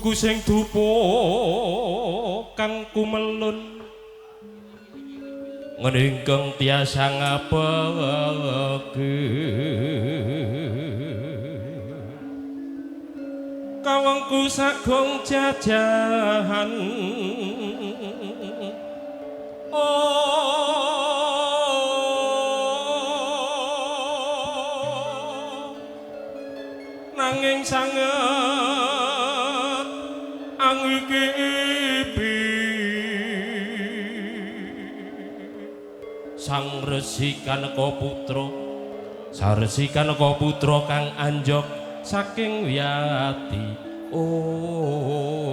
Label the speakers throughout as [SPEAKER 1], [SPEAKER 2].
[SPEAKER 1] Gugusing dupa kang kumelun ngeningkeng tiasa ngapake kawengku sagong jajahan. Oh, nanging sanget anggipi Sang Resi Kaneka Putra, Sang Resi Kaneka Putra kang anjog saking wiyati. Oh.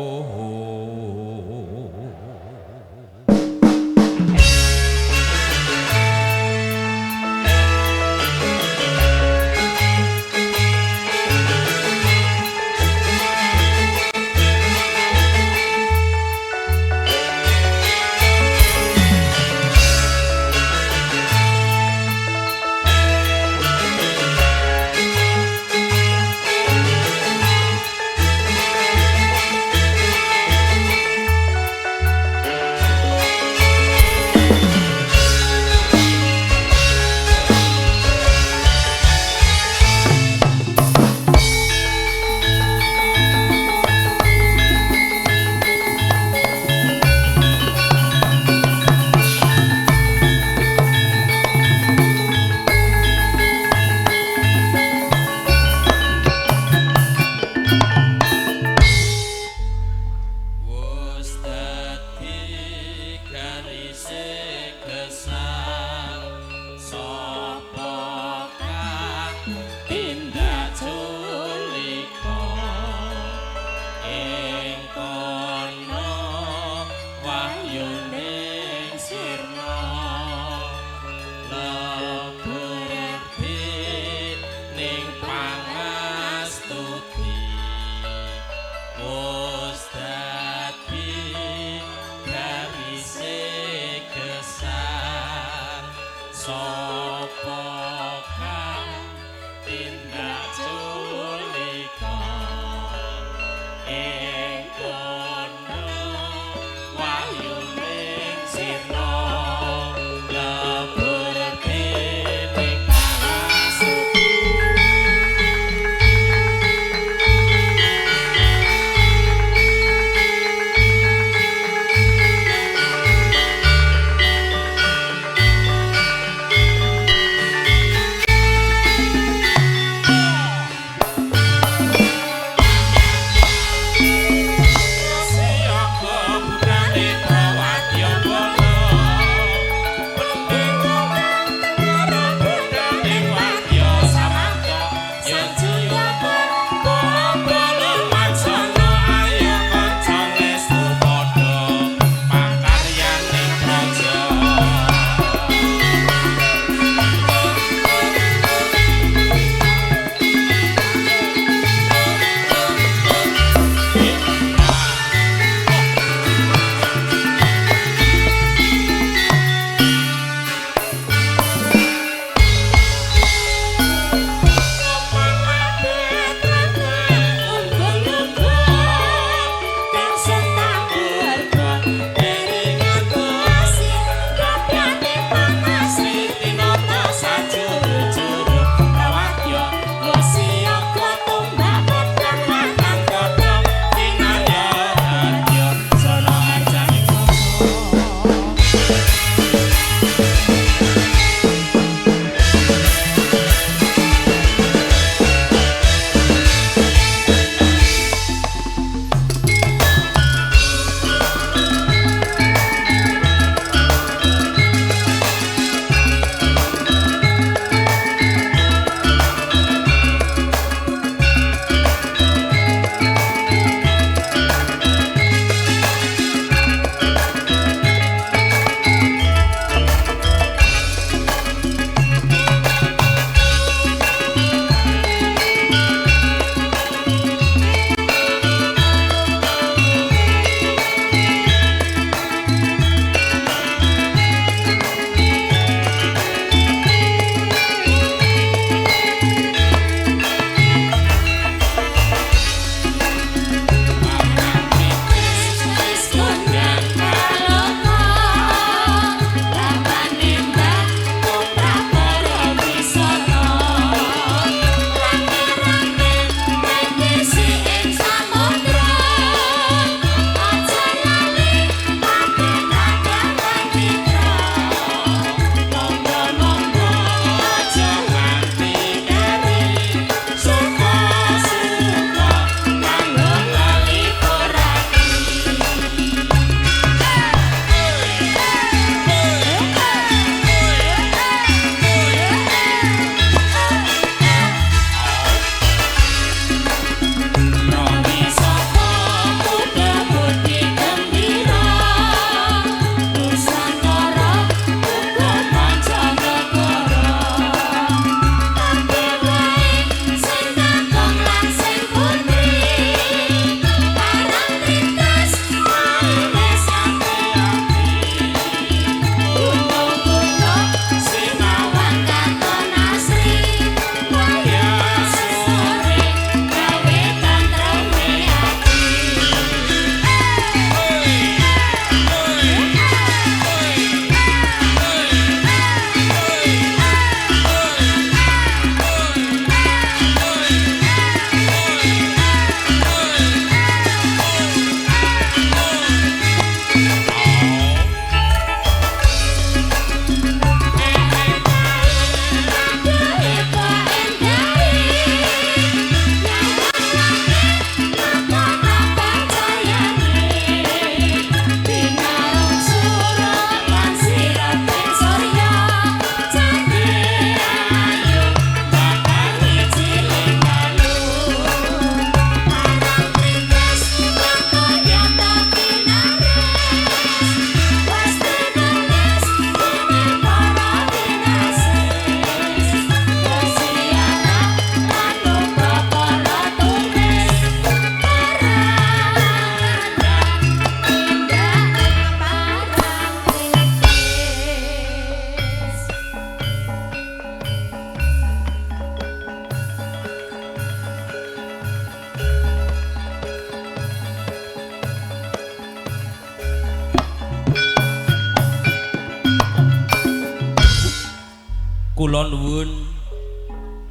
[SPEAKER 1] Kula nuwun.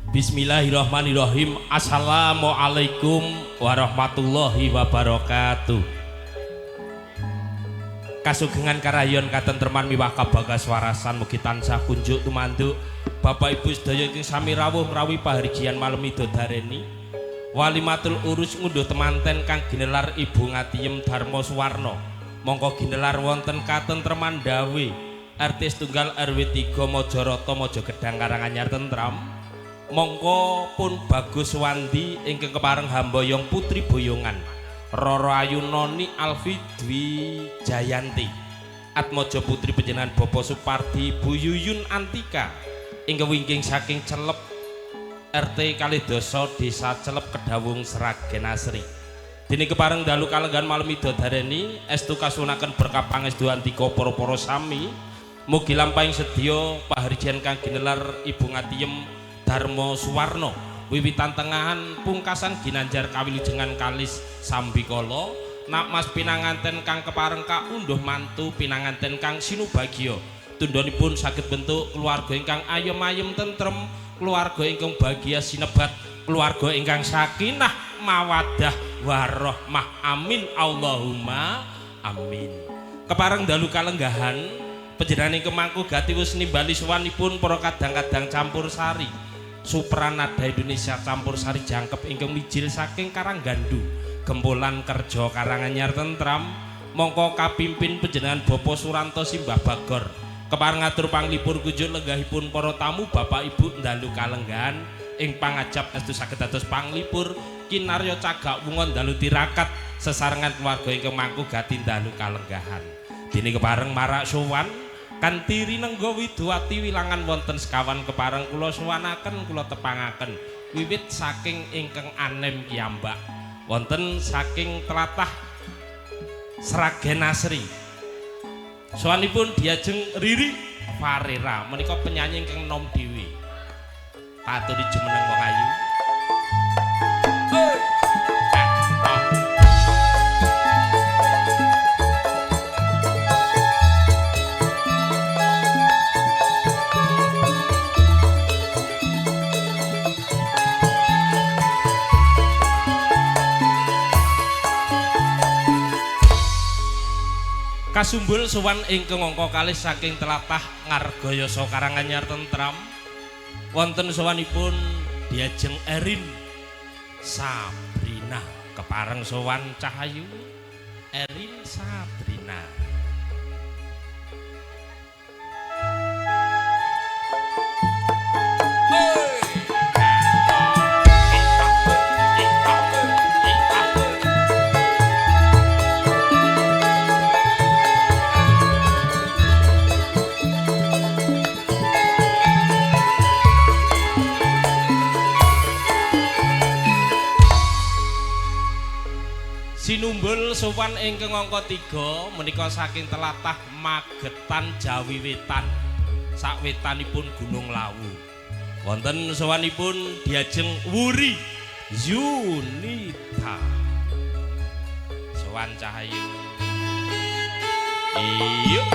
[SPEAKER 1] Bismillahirrahmanirrahim. Assalamualaikum warahmatullahi wabarakatuh. Kasugengan karayon katentreman miwah kabagas warasan mugi tansah kunjuk tumanduk Bapak Ibu sedaya ingkang sami rawuh ngrawuhi paharjian malem midodareni. Walimatul urus ngunduh temanten kang ginelar Ibu Ngatiyem Darmo Suwarno. Mongko ginelar wonten katentreman dawe RT setunggal RW 3 Mojoroto Mojogedang Karanganyar Tentram. Mongko pun Bagus Wandi ingkang kepareng hamboyong putri boyongan Roro Ayu Noni Alfi Dwi Jayanti Atmojo putri panjenengan Bapak Supardi Bu Yuyun Antika ingkang wingking saking Celep RT Kalidoso Desa Celep Kedawung Sragen Asri. Dene kepareng dalu kalenggan malem midodareni estu kasunaken berkah pangestu andika para-para sami. Mugi lampahing sedya paharjian kang ginelar Ibu Ngatiyem Darmo Suwarno wiwitan tengahan pungkasan ginanjar kawilujengan kalis sambikala nakmas pinanganten kang kepareng kaundhuh mantu pinanganten kang sinubagya tundhonipun saged bentuk keluarga ingkang ayem ayem tentrem, keluarga ingkang bahagia sinebat keluarga ingkang sakinah mawadah warahmah. Amin Allahumma amin. Kepareng dalu kalenggahan panjenengan ingkang mangku gati wis nimbali sowanipun para kadang-kadang campur sari Supranada Indonesia campur sari jangkep ingkang mijil saking Karanggandu Gempolan Kerja Karanganyar Tentram. Mongko kapimpin panjenengan Bapak Suranto Simbah Bagor. Kepareng ngatur panglipur kunjuk lenggahipun para tamu Bapak Ibu dalu kalenggahan ing pangajap estu saged dados panglipur kinarya cagak wungon dalu tirakat sesarengan keluarga ingkang mangku gati dalu kalenggahan. Dene kepareng marak sowan kanthi rinengga widuwati wilangan wonten sekawan kepareng kula suwanaken kula tepangaken wiwit saking ingkang anem kiyambak wonten saking tlatah Sragen Asri. Sowanipun diajeng Riri Farera menika penyanyi ingkang nom dhewe. Paturi jumeneng wong ayu. Kasumbul sowan ingkang angka kalih saking tlatah Ngargoyoso Karanganyar Tentram. Wonten sowanipun diajeng Erin Sabrina. Kepareng sowan Cahayu Erin Sabrina. Sinumbul sowan ingkang angka 3 menika saking tlatah Magetan Jawi Wetan sakwetanipun Gunung Lawu. Wonten sowanipun diajeng Wuri Yunita. Sowan Cahayu. Iya.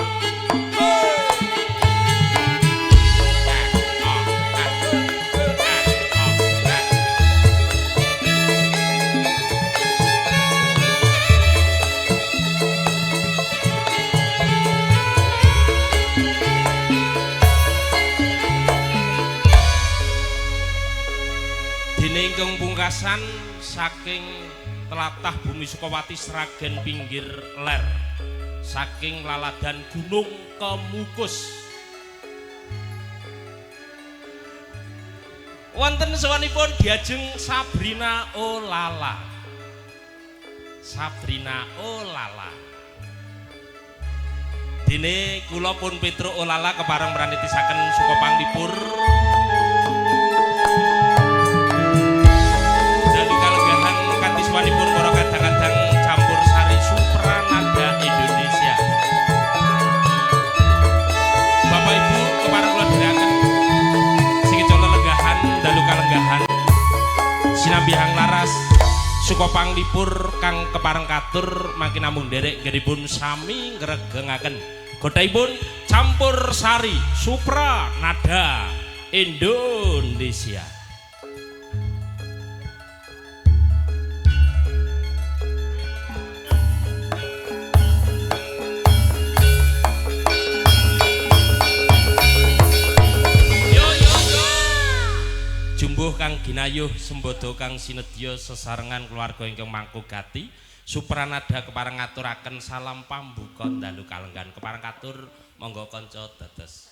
[SPEAKER 1] Ingkang pungkasan saking tlatah Bumi Sukawati Sragen pinggir ler saking laladan Gunung Kemukus. Wonten sowanipun diajeng Sabrina Olala. Sabrina Olala. Dene kula pun Petro Olala kepareng mranitisaken suka panglipur. Dalu kalenggahan kanthi sowanipun para kadang-kadang campur sari Supranada Indonesia. Bapak Ibu kepareng kula dherekaken sing kecala lenggahan dalu kalenggahan sinambi hang laras suka panglipur kang kepareng katur mangke namung nderek nggenipun sami ngregengaken godhaipun campur sari Supranada Indonesia. Yo yo yo. Jumbuh kang ginayuh sembodo kang sinedya sesarengan keluarga ingkang mangku gati supranada kepareng ngaturaken salam pambuka dalu kalenggan kepareng katur monggo kanca dados.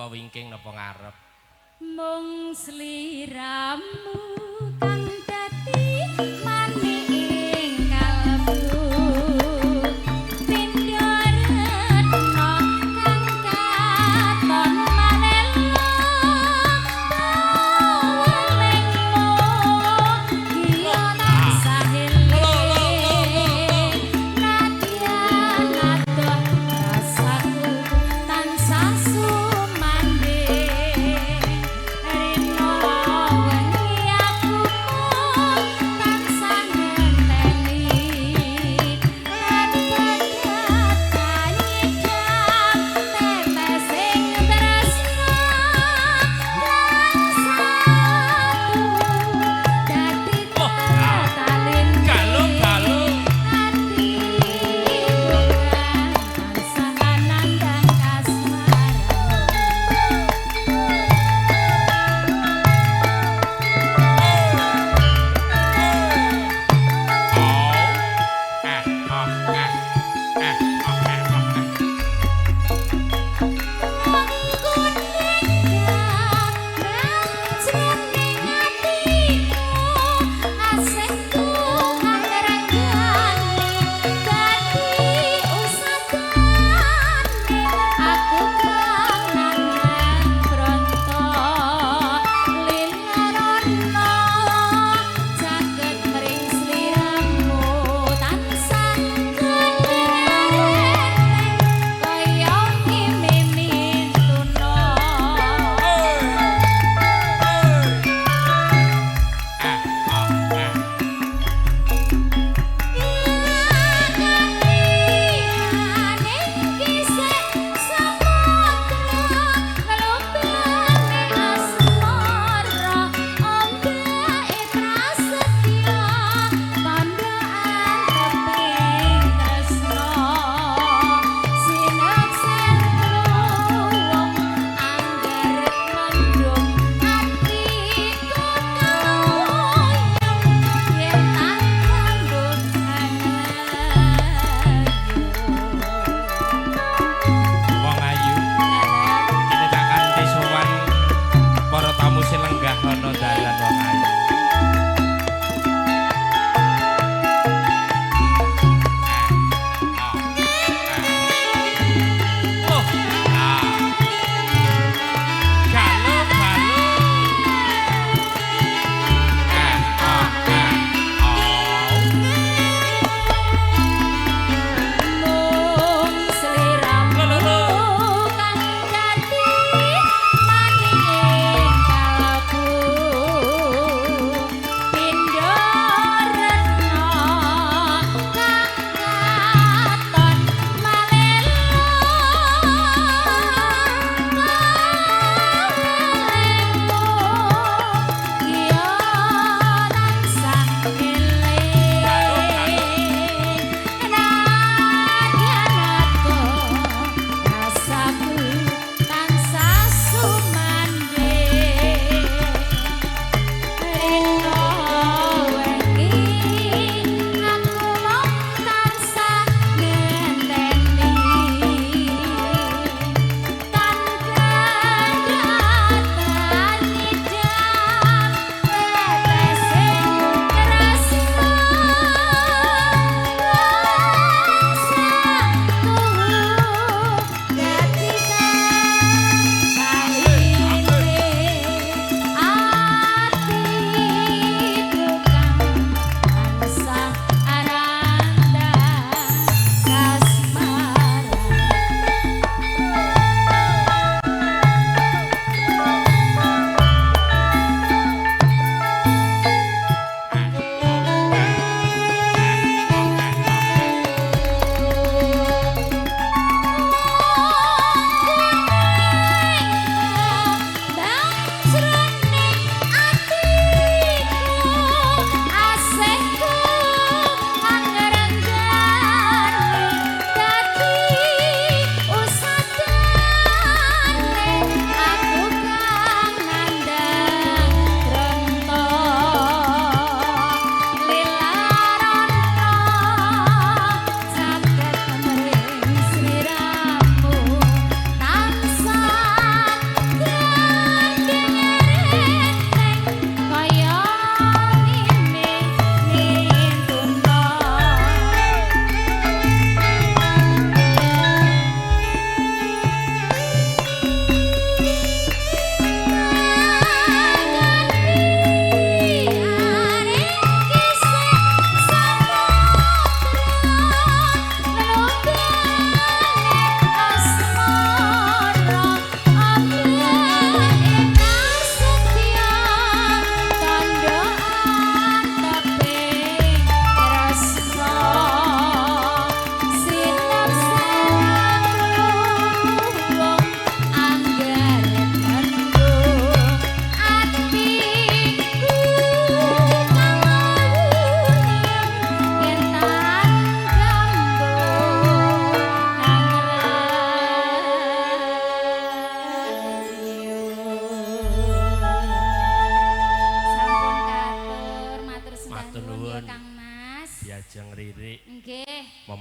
[SPEAKER 1] Buka wingking napa ngarep?
[SPEAKER 2] Mung sliramu kang dadi manik ing kalbu, pindha retna kang katon manela welingmu kiya tansah eling, nadyan adoh rasaku tansah sumandhing. Rino wengi aku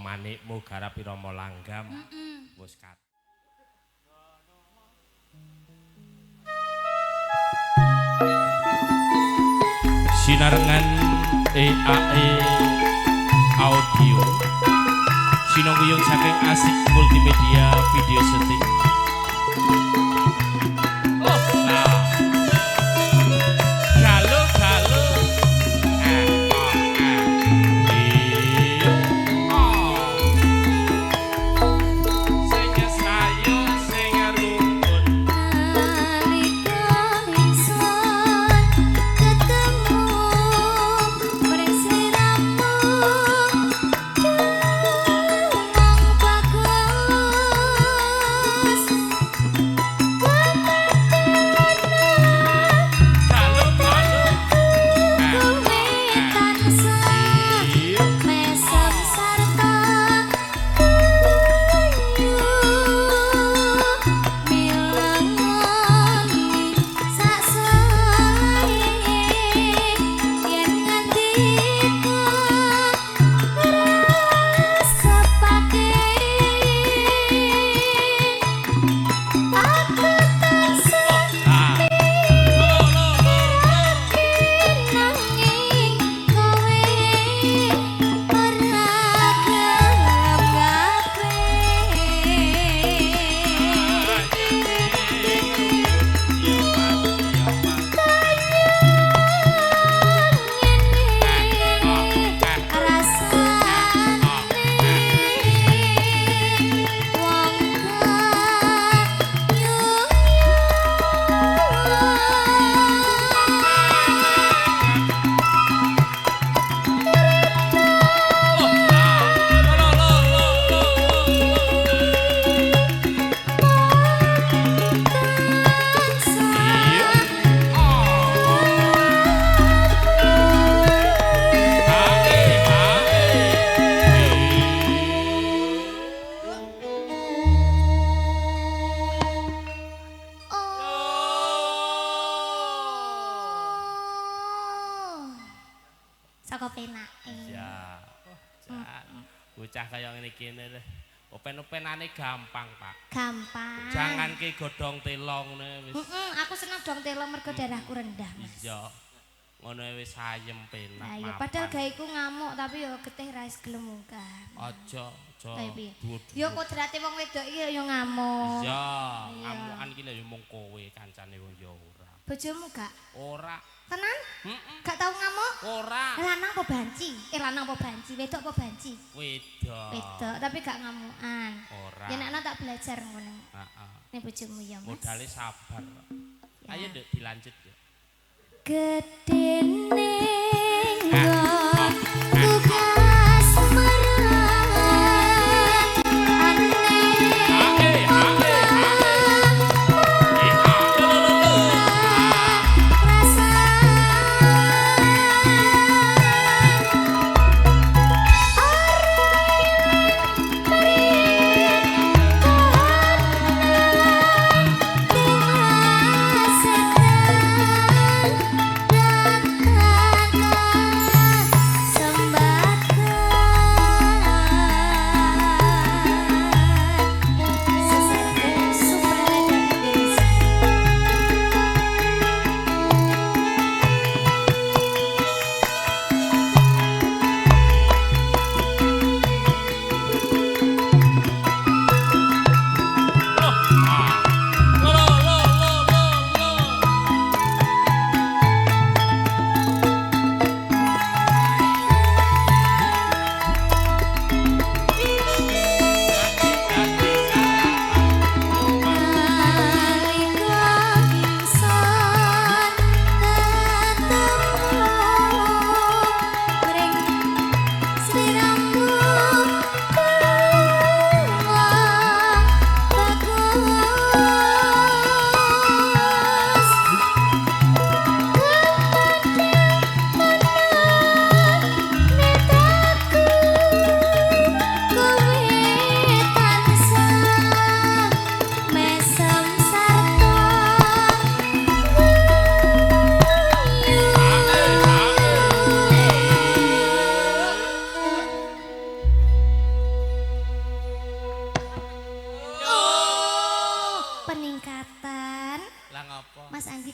[SPEAKER 1] manikmu garap irama langgam. Wis kat. Sinarengan EAE Audio sinongguyung saking Asik Multimedia Video Syuting. Oh, nah. Galo galo. Sing sayo sing rukun.
[SPEAKER 2] Nalika ingsun ketemu mring sliramu mung bagus.
[SPEAKER 1] Galo galo.
[SPEAKER 2] Kowe tansah mesem sarta ayu milengoni sak sae yen ngendika ngrasepake aku tansah
[SPEAKER 1] Nah. Lo lo lo lo.
[SPEAKER 2] nanging kowe ora gelem kabeh. Ngene rasane wong kayu. Oh. Saka penake.
[SPEAKER 1] Ya, jan. Bocah kaya ngene iki lho. Open-openane gampang, Pak.
[SPEAKER 2] Gampang.
[SPEAKER 1] Jangan ke godhong telo ngene wis.
[SPEAKER 2] Aku seneng dong telo mergo darahku rendah, Mas.
[SPEAKER 1] Iya. Ngono wis ayem penak.
[SPEAKER 2] Lah iya,
[SPEAKER 1] mapan.
[SPEAKER 2] padahal gaweku ngamuk tapi yo getih ra wis gelem munggah.
[SPEAKER 1] Aja, aja.
[SPEAKER 2] Lah piye?
[SPEAKER 1] Dhuwur-dhuwur.
[SPEAKER 2] Yo kodrate wong wedok iki yo ngamuk.
[SPEAKER 1] Iya,
[SPEAKER 2] Iya.
[SPEAKER 1] ngamukan iki lho ya mung kowe kancane wong ya ora.
[SPEAKER 2] Bojomu gak?
[SPEAKER 1] Ora.
[SPEAKER 2] Tenan?
[SPEAKER 1] Heeh.
[SPEAKER 2] Gak tau ngamuk?
[SPEAKER 1] Ora.
[SPEAKER 2] Lanang apa banci? Eh lanang apa banci? Wedok apa banci?
[SPEAKER 1] Wedok.
[SPEAKER 2] Wedok, tapi gak ngamukan.
[SPEAKER 1] Ora.
[SPEAKER 2] Ya nek ana tak belajar ngono.
[SPEAKER 1] Heeh.
[SPEAKER 2] Nek bojomu ya, Mas.
[SPEAKER 1] Modale sabar.
[SPEAKER 2] Ya.
[SPEAKER 1] Ayo Nduk dilanjut ya.
[SPEAKER 2] Gedene nggon tugas marang ane.
[SPEAKER 1] Ae, ae, ae.
[SPEAKER 2] Rasa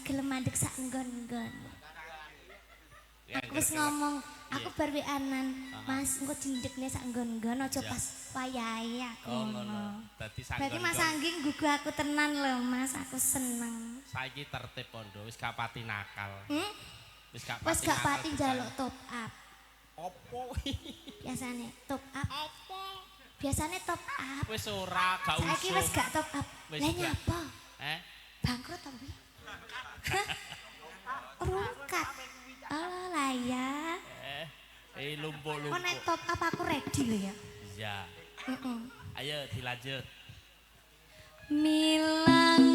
[SPEAKER 2] gelem mandek sak nggon-nggon. Aku wis ngomong, aku bar WA-nan, Mas, engko dindekne sak nggon-nggon aja pas wayahe aku.
[SPEAKER 1] Oh ngono. Dadi sak
[SPEAKER 2] Berarti Mas Anggi nggugu aku tenan lho, Mas, aku seneng.
[SPEAKER 1] Saiki tertib pondok wis gak pati nakal.
[SPEAKER 2] Hmm?
[SPEAKER 1] Wis gak pati.
[SPEAKER 2] Wis gak pati njaluk top up.
[SPEAKER 1] Opo?
[SPEAKER 2] Biasane top up.
[SPEAKER 1] Apa?
[SPEAKER 2] Biasane top up.
[SPEAKER 1] Wis ora, gak usah.
[SPEAKER 2] Saiki wis gak top up. Lah nyapa?
[SPEAKER 1] Eh?
[SPEAKER 2] Bangkrut to kuwi? Rungkat. Alah lah ya.
[SPEAKER 1] Lumpuk-lumpuk.
[SPEAKER 2] Kok nek top up aku ready lho ya.
[SPEAKER 1] Iya.
[SPEAKER 2] Heeh.
[SPEAKER 1] Ayo dilanjut.
[SPEAKER 2] Milangoni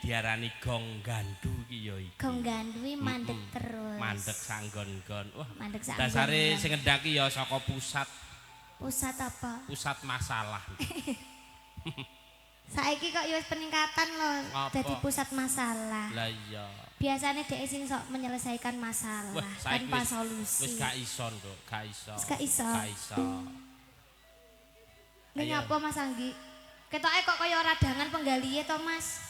[SPEAKER 1] Diarani gong gandu iki ya iki.
[SPEAKER 2] Gong gandu iki mandek terus.
[SPEAKER 1] Mandek sanggon-gon. Wah,
[SPEAKER 2] mandek sanggon.
[SPEAKER 1] Dasare sing ngendhak ki ya saka pusat.
[SPEAKER 2] Pusat apa?
[SPEAKER 1] Pusat masalah.
[SPEAKER 2] Saiki kok ya wis peningkatan lho, dadi pusat masalah.
[SPEAKER 1] Lah iya.
[SPEAKER 2] Biasane dhek sing sok menyelesaikan masalah.
[SPEAKER 1] Wah,
[SPEAKER 2] tanpa solusi.
[SPEAKER 1] Wis gak iso, Nduk, gak iso.
[SPEAKER 2] Wis gak iso.
[SPEAKER 1] Gak iso.
[SPEAKER 2] Ning apa Mas Anggi? Ketoke kok kaya radangan penggalihe to, Mas?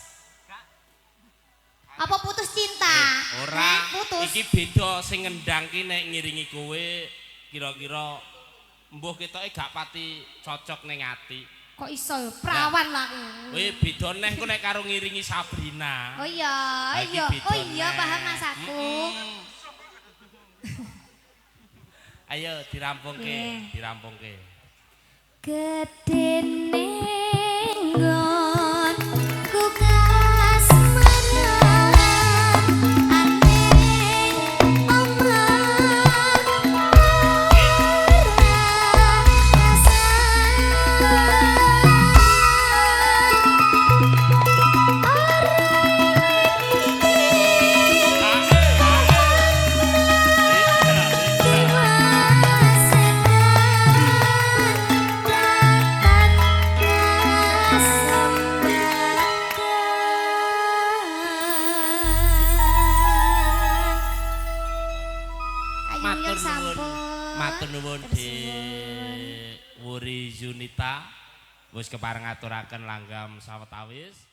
[SPEAKER 2] Apa putus cinta?
[SPEAKER 1] Ora,
[SPEAKER 2] putus.
[SPEAKER 1] Iki beda sing ngendang ki nek ngiringi kowe kira-kira mbuh ketoke gak pati cocok ning ati.
[SPEAKER 2] Kok iso ya? Prawan lah aku.
[SPEAKER 1] Kowe beda neh ku nek karo ngiringi Sabrina.
[SPEAKER 2] Oh iya, iya. Oh iya, paham Mas aku.
[SPEAKER 1] Ayo dirampungke, dirampungke.
[SPEAKER 2] Gedene nggon ku kasmaran aneh omah
[SPEAKER 1] Matur nuwun Dik Wuri Yunita wis kepareng ngaturaken langgam sawetawis.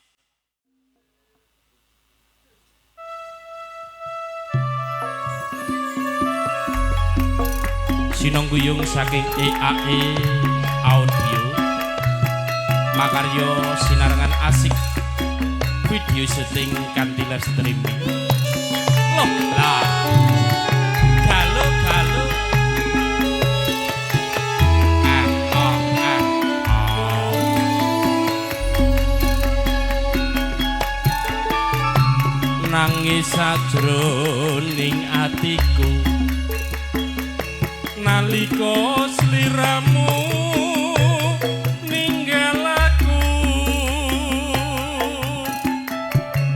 [SPEAKER 1] Sinongguyung saking EAE Audio makarya sinarengan asik video syuting kanthi live streaming. Loh lah galo-galo nangis sajroning atiku nalika sliramu ninggal aku,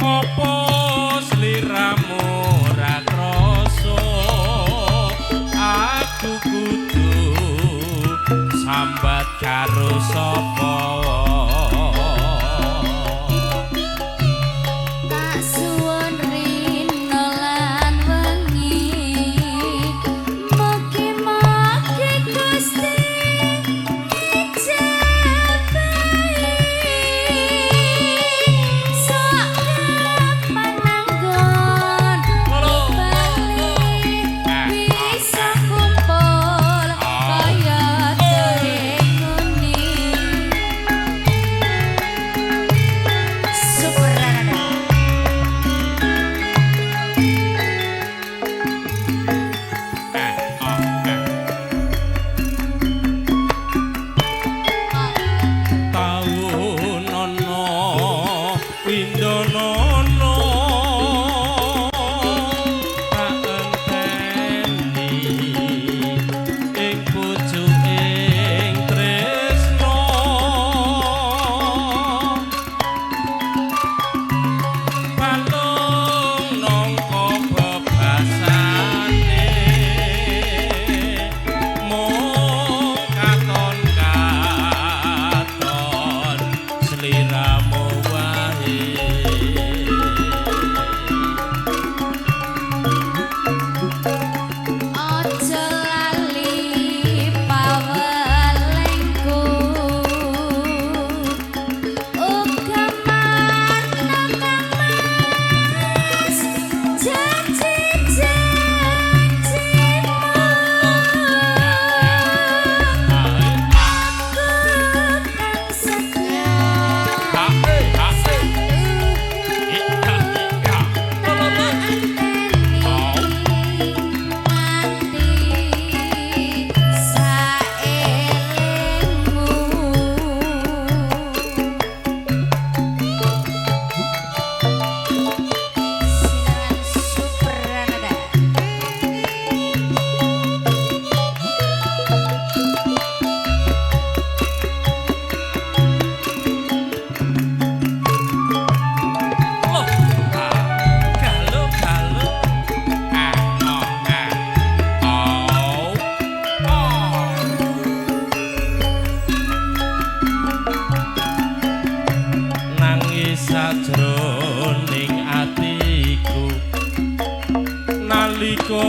[SPEAKER 1] apa sliramu ora krasa aku kudu sambat karo sapa.
[SPEAKER 2] Tak suwun rino lan wengi mugi
[SPEAKER 1] Windonono tak enteni ing pucuking tresno balung nangka bebasane mung katon katon sliramu wae.
[SPEAKER 2] Aja lali pawelengku uga maneka mas janji-janjimu aku kang setia
[SPEAKER 1] Loh, ah, galo galo, ah, oh, ah, oh, oh. Nangis sajroning atiku nalika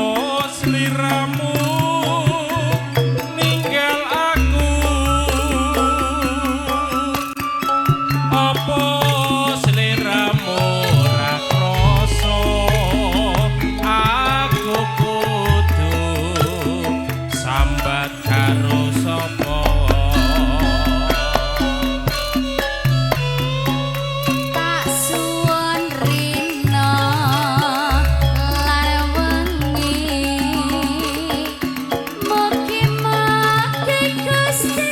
[SPEAKER 1] sliramu ninggal aku. Apa sliramu ora krasa aku kudu sambat karo sapa?
[SPEAKER 2] Tak suwun rina lan wengi mugi-mugi Gusti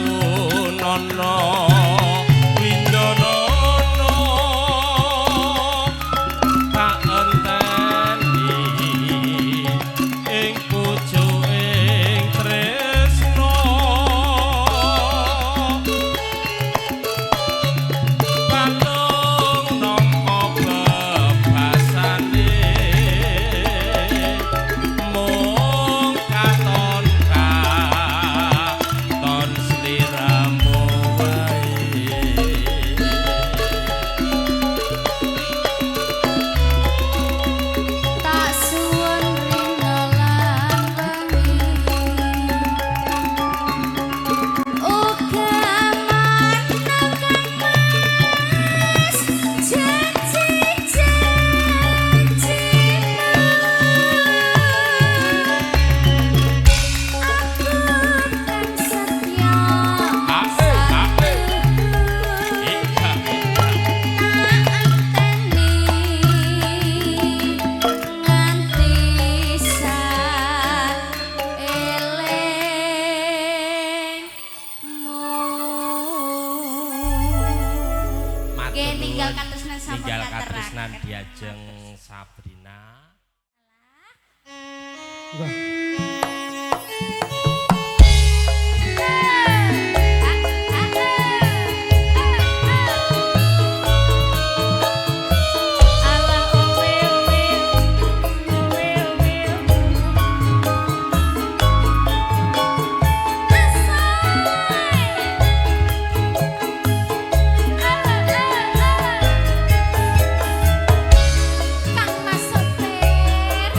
[SPEAKER 1] Taunono windonono tak enteni ing pucuking tresno balung nampa bebasane mung katon katon sliramu wae.
[SPEAKER 2] Tak suwun rina lan wengi uga maneka mas janji-janjimu aku kang setya nganti saelengmu. Nggih, ninggal katresnan sampun
[SPEAKER 1] ninggal
[SPEAKER 2] kateraken.
[SPEAKER 1] Katresnan diajeng Sabrina.
[SPEAKER 2] Allah owe owe owe owe Kang Mas Sopir.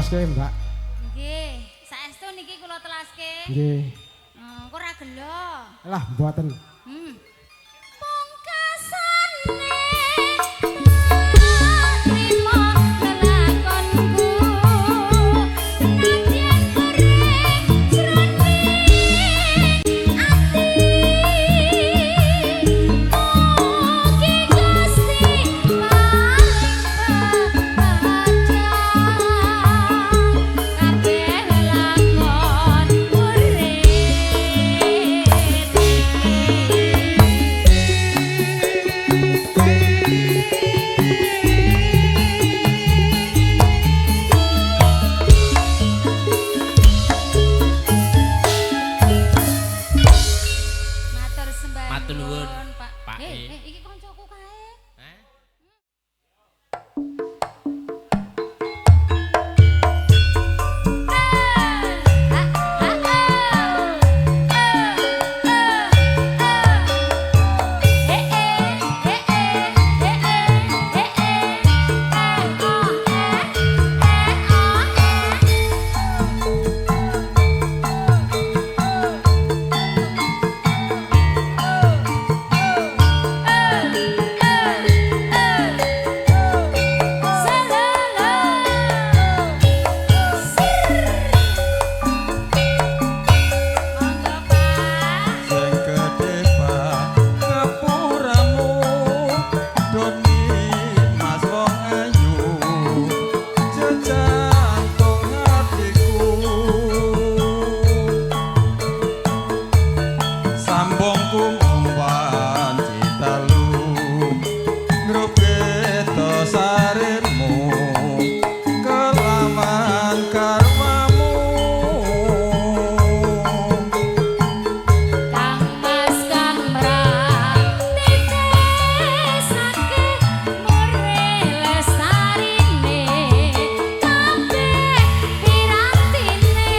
[SPEAKER 3] Telaske, Mbak.
[SPEAKER 2] Nggih, saestu niki kula telaske.
[SPEAKER 3] Nggih.
[SPEAKER 2] Kok ora gelo.
[SPEAKER 3] Lah, mboten.
[SPEAKER 2] Pungkasane trimo lelakonku nadyan perih jroning ati mugi Gusti paring pepadang kabeh lelakon urip iki. Matur sembah
[SPEAKER 1] Matur nuwun,
[SPEAKER 2] Pak.
[SPEAKER 1] Pak E.
[SPEAKER 2] Iki koncoku kae.
[SPEAKER 1] Hah?
[SPEAKER 2] Monggo Pak.
[SPEAKER 4] Sing gedhe Pak ngapuramu doni mas wong ayu jejantung atiku sambungku mung wanci telu ngrubeta saremu kelawan karwamu.
[SPEAKER 2] Kang Mas Kang Mratitesake mure lestarine kabeh pirantine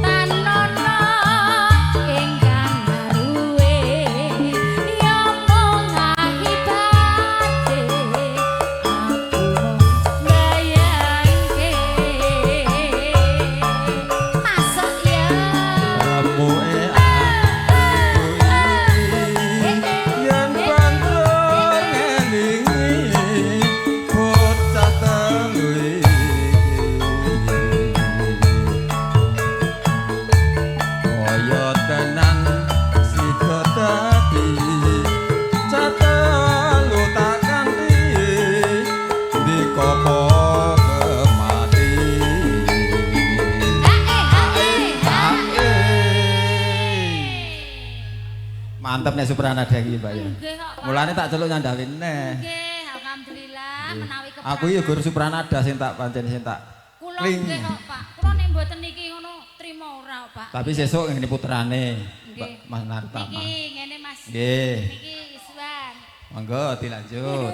[SPEAKER 2] tanono ingkang aruwe ya mung akibate aku mung mbayangke masuk ya.
[SPEAKER 4] Remuke aku iki yen bantur ngelingi bocah telu iki kaya tenan sida dadi cah telu tak kanthi ndika kemati. Mantep nek Supranada iki, Mbak ya.
[SPEAKER 2] Nggih kok. Pak.
[SPEAKER 4] Mulane tak celuk nyandali neh.
[SPEAKER 2] Nggih, alhamdulillah menawi keperangan.
[SPEAKER 4] Aku iki guru Supranada sing tak pancen sing tak
[SPEAKER 2] Kula
[SPEAKER 4] kling.
[SPEAKER 2] nggih kok, Pak. Kula nek mboten niki ngono trimo ora kok, Pak.
[SPEAKER 4] Tapi sesuk ngene putrane,
[SPEAKER 2] Nggih.
[SPEAKER 4] Mbak Mas Nartama.
[SPEAKER 2] Niki ngene Mas.
[SPEAKER 4] Nggih.
[SPEAKER 2] Niki Iswan.
[SPEAKER 4] Monggo dilanjut.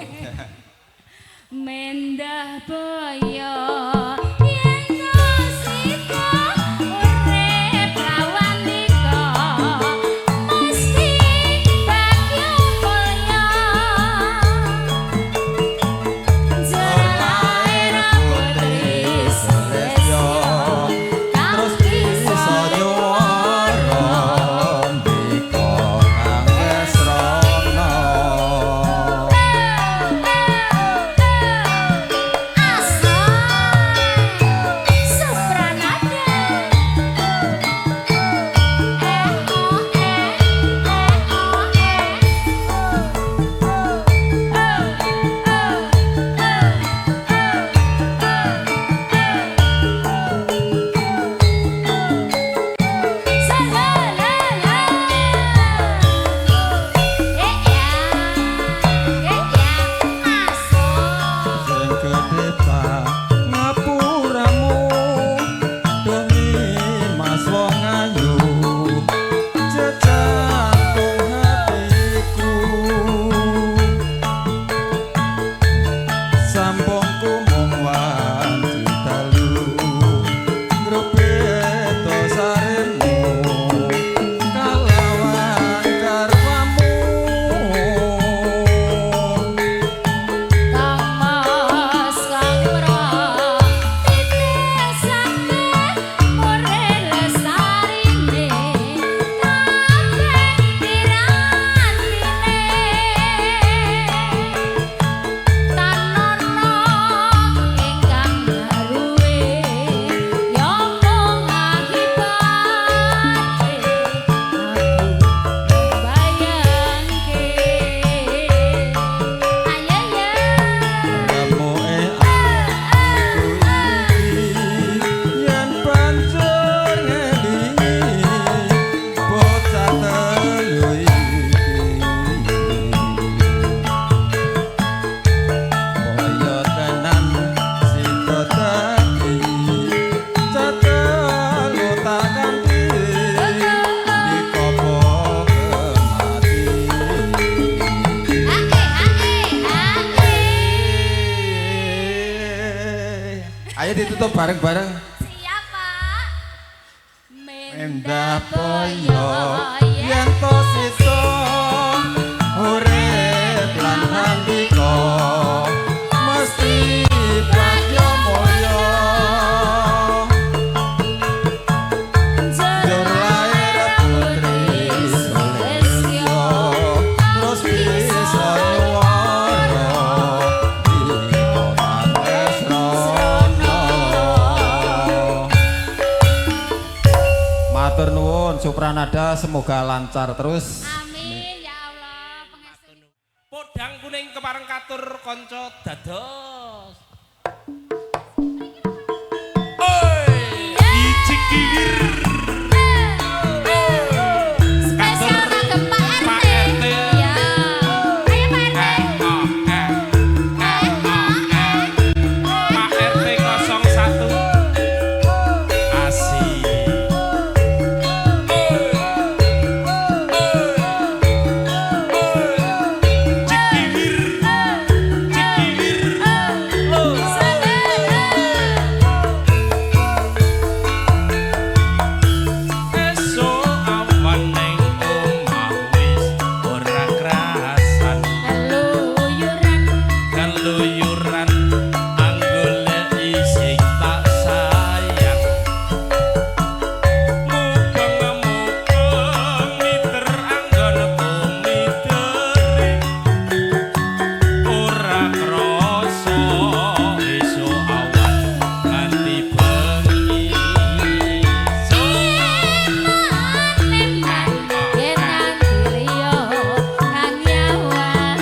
[SPEAKER 2] Mendah boyo yen sita urip lawan dika mesti bagyo mulya jalae putri Sulistyo kang
[SPEAKER 4] Terus
[SPEAKER 2] bisa
[SPEAKER 4] bisa nyuwara ndika kang wis rono.
[SPEAKER 2] Asal.
[SPEAKER 4] Ditutup bareng-bareng.
[SPEAKER 2] Siap, Pak.
[SPEAKER 4] Mendah boyo yen to sisa urip lan handika mesti bagya mulya. Njur lair putri Sulistya terus bisa nyuwara dika kang wis rana. Matur nuwun Supranada, semoga lancar terus.
[SPEAKER 2] Amin ya Allah. Pangestu.
[SPEAKER 1] Podang kuning kepareng katur kanca dados. Oi, icik kiwir.
[SPEAKER 2] Spesial kagem Pak RT.
[SPEAKER 1] Pak RT.
[SPEAKER 2] Iya. Ayo Pak RT.
[SPEAKER 1] Eh, oh, eh, oh, eh. Pak RT 01. Asik. Cikiwir, cikiwir. Loh. Esuk awan ning omah wis ora krasan.
[SPEAKER 2] Keluyuran.
[SPEAKER 1] Keluyuran anggoleki sing tak sayang. Mubeng-mubeng miter anggon tumiteri. Ora krasa esuk awan nganti bengi.
[SPEAKER 2] Eman yen nganti liya kang nyawang.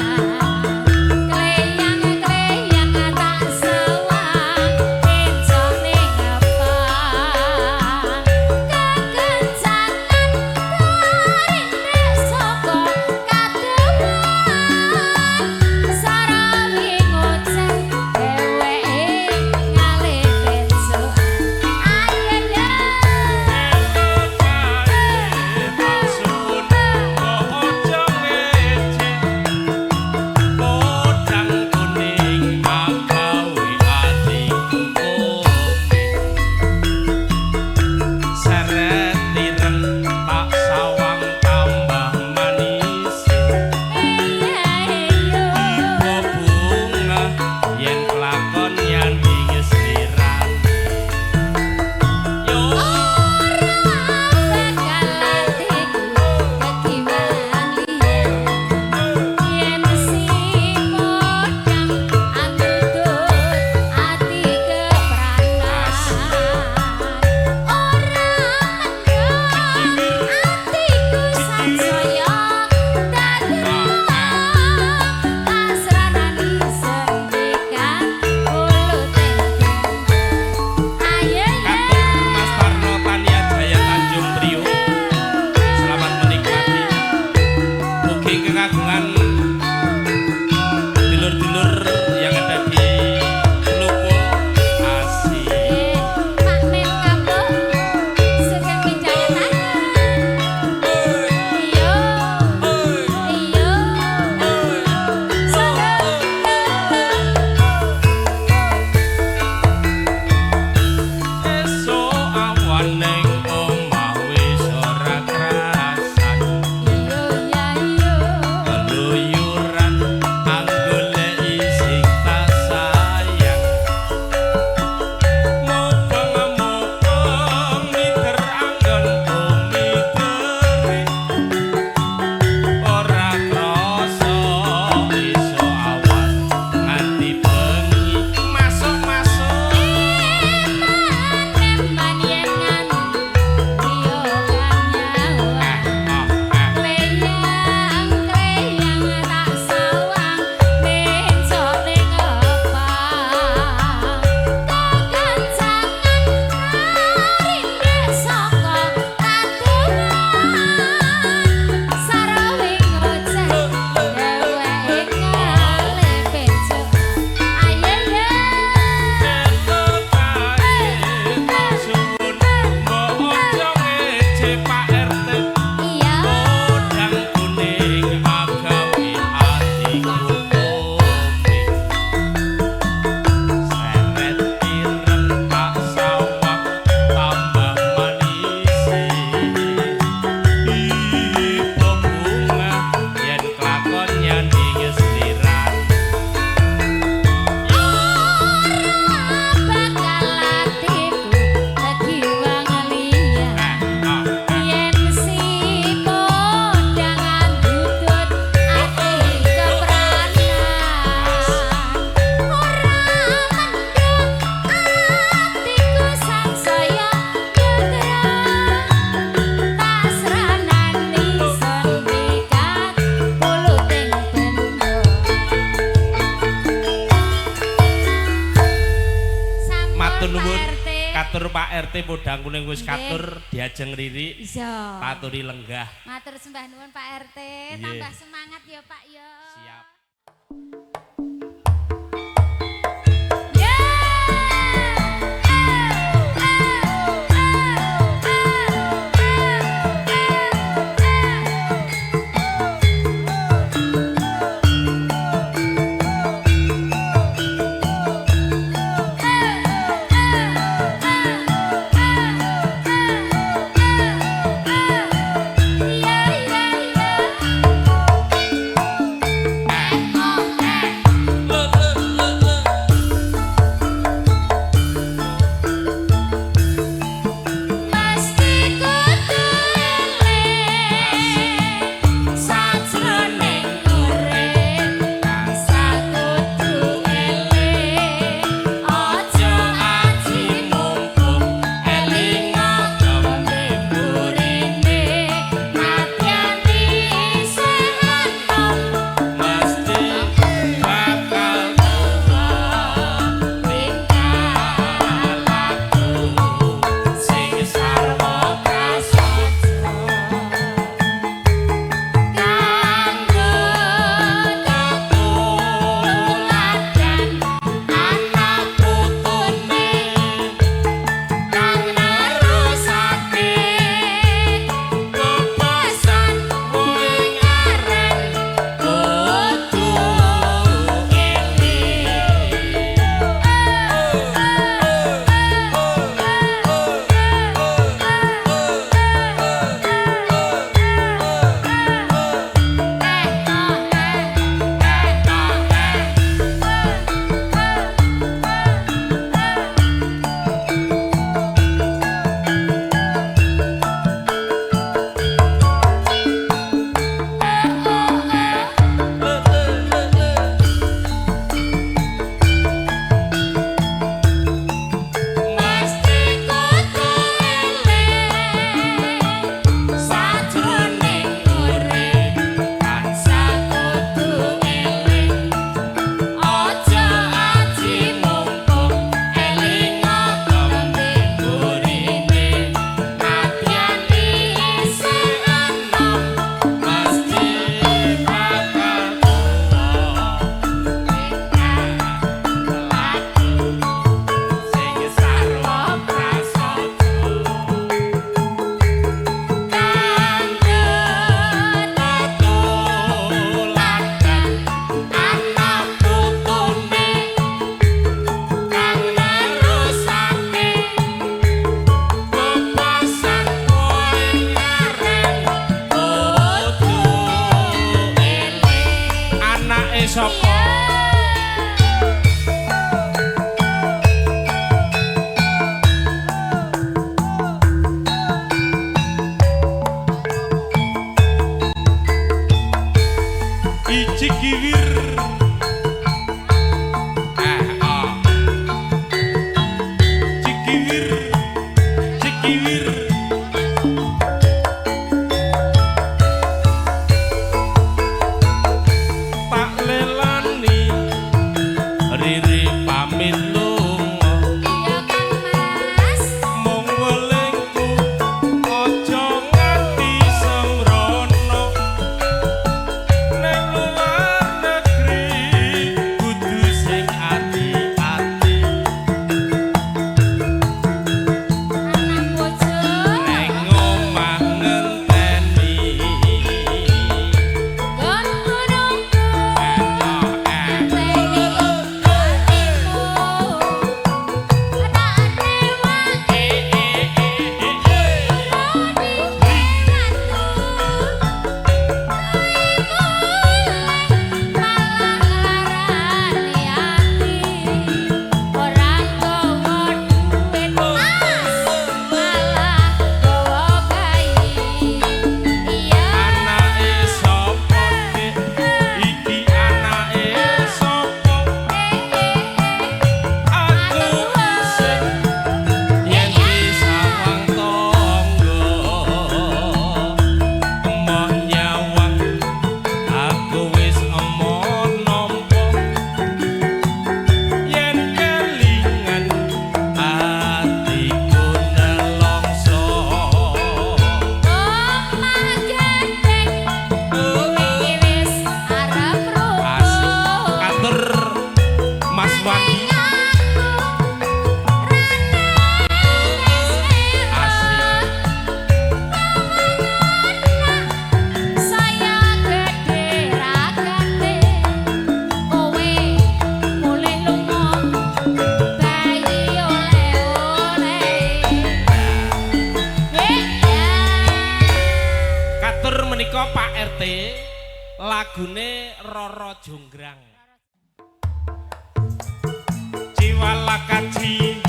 [SPEAKER 2] Kleyang-kleyang tak sewang encok ning apa. Kekencangan karindek saka kademan. Sarawi ngoceh dheweke ngalih bensukan. Ayo ya.
[SPEAKER 1] Yo.
[SPEAKER 2] Bakal atiku kekiwan liya yen si podang anutut ati kepranan. Ora mendhong atiku sansaya dadra kasranan sendekan ulute ayo ya.
[SPEAKER 1] Katur Mas Parno Tania Jaya Tanjung Priok. Selamat menikmati. Mugi kekagungan dulur-dulur yang ada di Klupo Asih.
[SPEAKER 2] Pak Men Kamlo sugeng wijayatan. Iya. Iya.
[SPEAKER 1] Esuk awan ning omah wis ora krasan.
[SPEAKER 2] Iya ya iya.
[SPEAKER 1] Keluyuran Pak RT Podang Kuning wis katur diajeng Riri.
[SPEAKER 2] Iya.
[SPEAKER 1] Paturi lenggah.
[SPEAKER 2] Matur sembah nuwun Pak RT, tambah semangat ya Pak ya.
[SPEAKER 1] Siap. Sapa? Iji kiwir. Cikiwir. Cikiwir. Tak lelani Riri pamit lunga.
[SPEAKER 2] Iya Kang Mas.
[SPEAKER 1] Mung welingku aja nganti semrono. Neng luar negeri Lagune Roro Jonggrang. Jiwalakaji,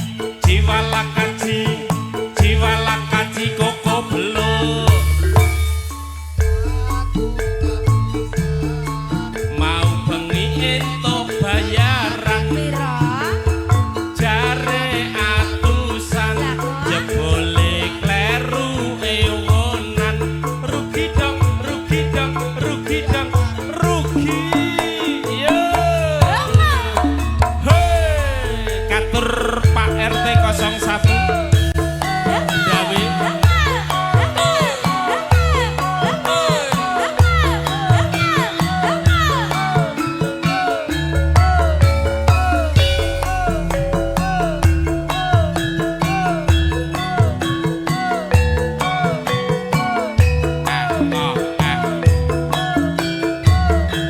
[SPEAKER 1] jiwalakaji, jiwalakaji koko beluk. Mau bengi entuk bayaran
[SPEAKER 2] Piro?
[SPEAKER 1] Jare atusan jebule kleru ewonan. Rugi dong, rugi dong, rugi dong, rugi. Yo. Hei, katur Pak RT 01 Dawi. Eh, oh, eh.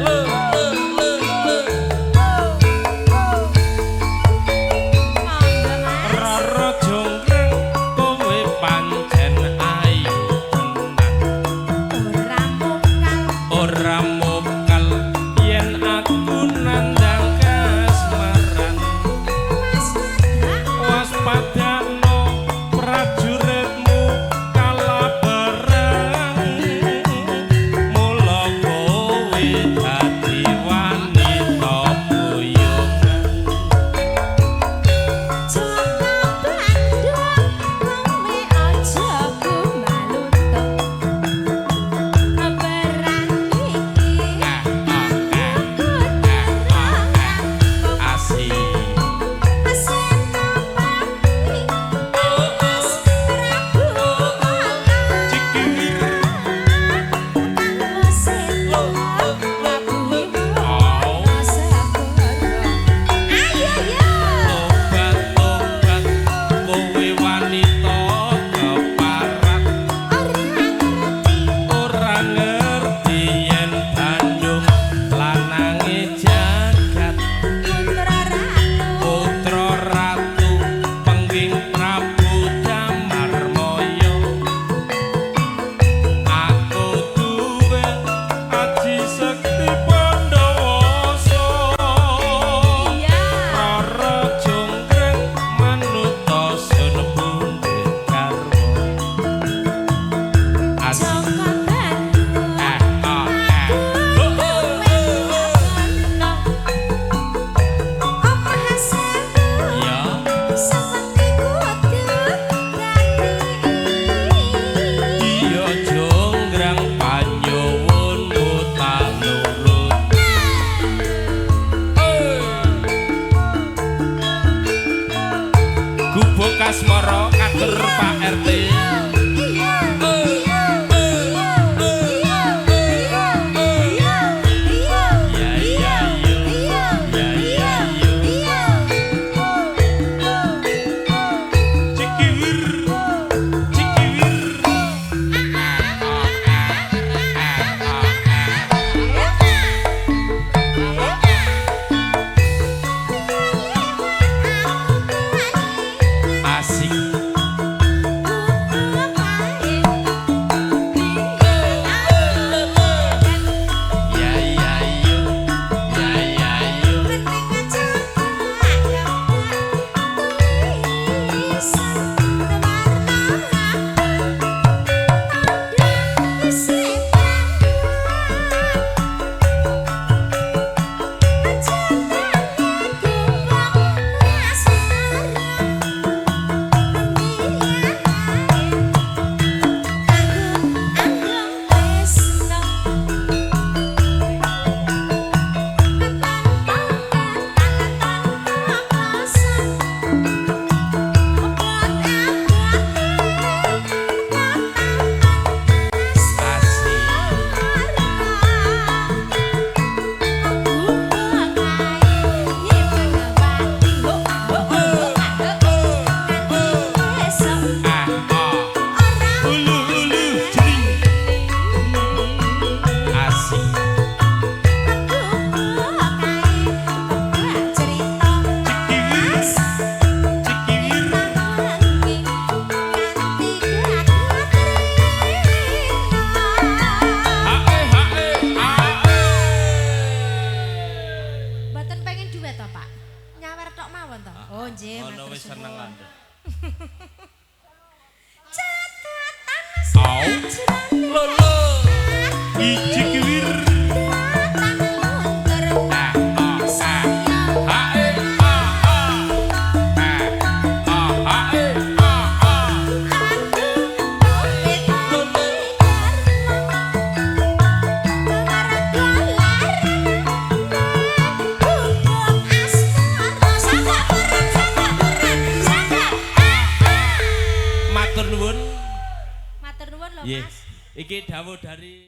[SPEAKER 1] Le, le, le, le.
[SPEAKER 2] Monggo Mas.
[SPEAKER 1] Roro Jonggrang kowe pancen ayu tenan.
[SPEAKER 2] Ora mokal.
[SPEAKER 1] Ora mokal yen aku nandang kasmaran.
[SPEAKER 2] Mas Nada.
[SPEAKER 1] Waspadano prajuritmu kala perang. Mula kowe dadi wanita boyongan.
[SPEAKER 2] Joko Bandung kowe aja kumalutuk. Perang iki nggih,
[SPEAKER 1] Ngono
[SPEAKER 2] matur
[SPEAKER 1] wis seneng
[SPEAKER 2] suwun.
[SPEAKER 1] anda.
[SPEAKER 2] Catatan
[SPEAKER 1] Au. Lolo. Iji kiwir. A A A A E A A. A A A E A A. Lolo. Matur nuwun.
[SPEAKER 2] Matur nuwun lho,
[SPEAKER 1] Nggih.
[SPEAKER 2] Mas.
[SPEAKER 1] Iki dawuh dari